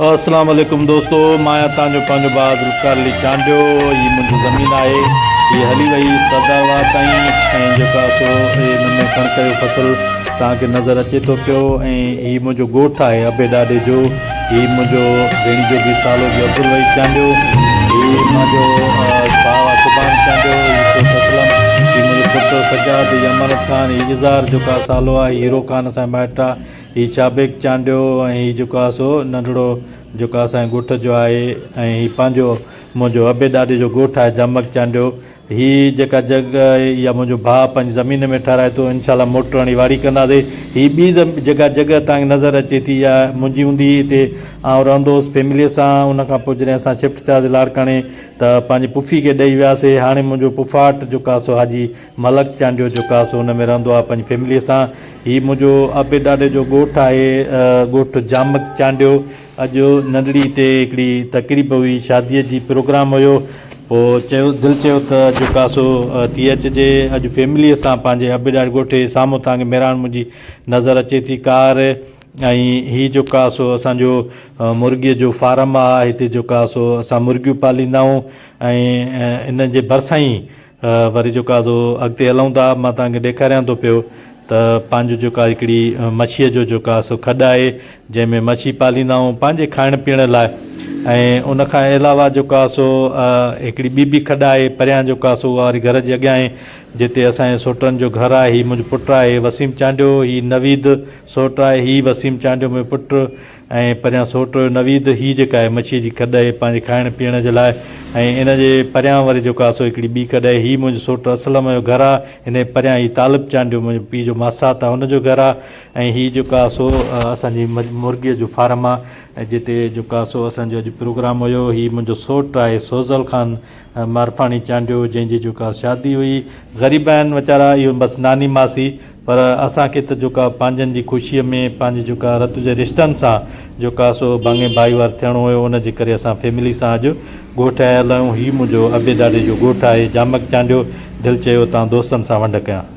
اسلام عليڪم دوستو مان آهيان توهان جو پنهنجو ڀاء ذوالفقار علي چانڊيو هي منهنجي زمين آهي هي هلي وئي سردار واهه تائين ۽ جيڪا سو هن ۾ ڪڻڪ جو فصل توهان کي نظر اچي ٿو پيو ۽ هي منهنجو ڳوٺ آهي ابي ڏاڏي جو هي منهنجو ڀيڻي جو به سالو جو عبدالوحيد چانڊيو هي منهنجو ڀاء آهي سبحان چانڊيو هي سوٽ اسلم هي منهنجو پٽ سجاد هي امانت خان هي اظهار جيڪا سالو آهي هيرو خان اسان جا مائٽ آهي هي شابيڪ چانڊيو ۽ هي جيڪو آهي سو ننڍڙو جيڪو اسان جي ڳوٺ جو آهي ۽ هي پنهنجو منهنجو ابي ڏاڏي جو ڳوٺ آهي جامڪ چانڊيو. هي جيڪا جڳهه آهي اها منهنجو ڀاء پنهنجي زمين ۾ ٺهرائي ٿو انشاء الله موٽر هڻي واڙي ڪنداسي. هي ٻي جيڪا جڳهه توهان کي نظر اچي ٿي اها منهنجي هوندي هئي هتي آئون رهندو هوس فيمليء سان ان کان پوء جڏهن اسان شفٽ ٿياسي لاڙڪاڻي ته پنهنجي پڦي کي ڏئي وياسي هاڻي منهنجو پڦاٽ جيڪو آهي سو حاجي ملڪ چانڊيو جيڪو آهي سو ان ۾ رهندو آهي پنهنجي فيمليء سان. هي منهنجو ابي ڏاڏي جو ڳوٺ آهي ڳوٺ جامڪ چانڊيو. اڄ ننڍڙي هتي هڪڙي تقريب هئي شاديء جي پروگرام هيو پوء چيو دل چيو ته جيڪو آهي سو ٿي اچجي اڄ فيمليء سان پنهنجي ابي ڏاڏي ڳوٺ هي سامهون توهان کي مهراڻ منهنجي نظر اچي ٿي ڪار ۽ هي جيڪو آهي سو اسان جو مرغيء جو فارم آهي هتي جيڪو آهي سو اسان مرغيون پاليندا آهيون ۽ ان جي ڀرسان ئي وري جيڪو آهي سو اڳتي هلون ٿا مان توهان کي ڏيکاريان ٿو پيو ته پنهنجو جيڪو آهي هڪڙي مڇيء جو جيڪو آهي سو کڏ آهي جنهن ۾ مڇي پاليندا آهيون پنهنجي کائڻ پيئڻ لاء ۽ ان کان علاوه جيڪو آهي سو هڪڙي ٻي به کڏ آهي پريان جيڪو آهي سو اها وري گهر جي اڳيان آهي جتي اسان جي سوٽن جو گهر آهي هي منهنجو پٽ آهي وسيم چانڊيو هي نويد سوٽ آهي هي وسيم چانڊيو منهنجو پٽ ۽ پريان سوٽ نويد هي جيڪا آهي مڇيء جي کڏ آهي پنهنجي کائڻ پيئڻ جي لاء ۽ ان جي پريان وري جيڪو آهي سو هڪڙي ٻي کڏ آهي هي منهنجو سوٽ اسلم جو گهر آهي ان جي پريان هي طالب چانڊيو منهنجي پيء جو ماسات آهي ان جو گهر آهي ۽ هي جيڪو آهي سو اسان جي مرغيء جو فارم آهي ۽ جتي جيڪو آهي سو اسان جو اڄ پروگرام هيو هي منهنجو سوٽ آهي سوزل خان معرفاڻي چانڊيو جنهن جي جيڪا شادي هئي غريب آهن ويچارا اهو بس ناني ماسي پر اسان کي ته جيڪا پنهنجن جي خوشيء ۾ پنهنجي جيڪا رت جي رشتن سان جيڪا سو ڀاڱي ڀائيوار ٿيڻو هيو ان جي ڪري اسان فيملي سان اڄ ڳوٺ آيل آهيون هي منهنجو ابي ڏاڏي جو ڳوٺ آهي جامڪ چانڊيو دل چيو تان دوستن سان ونڊ ڪيان.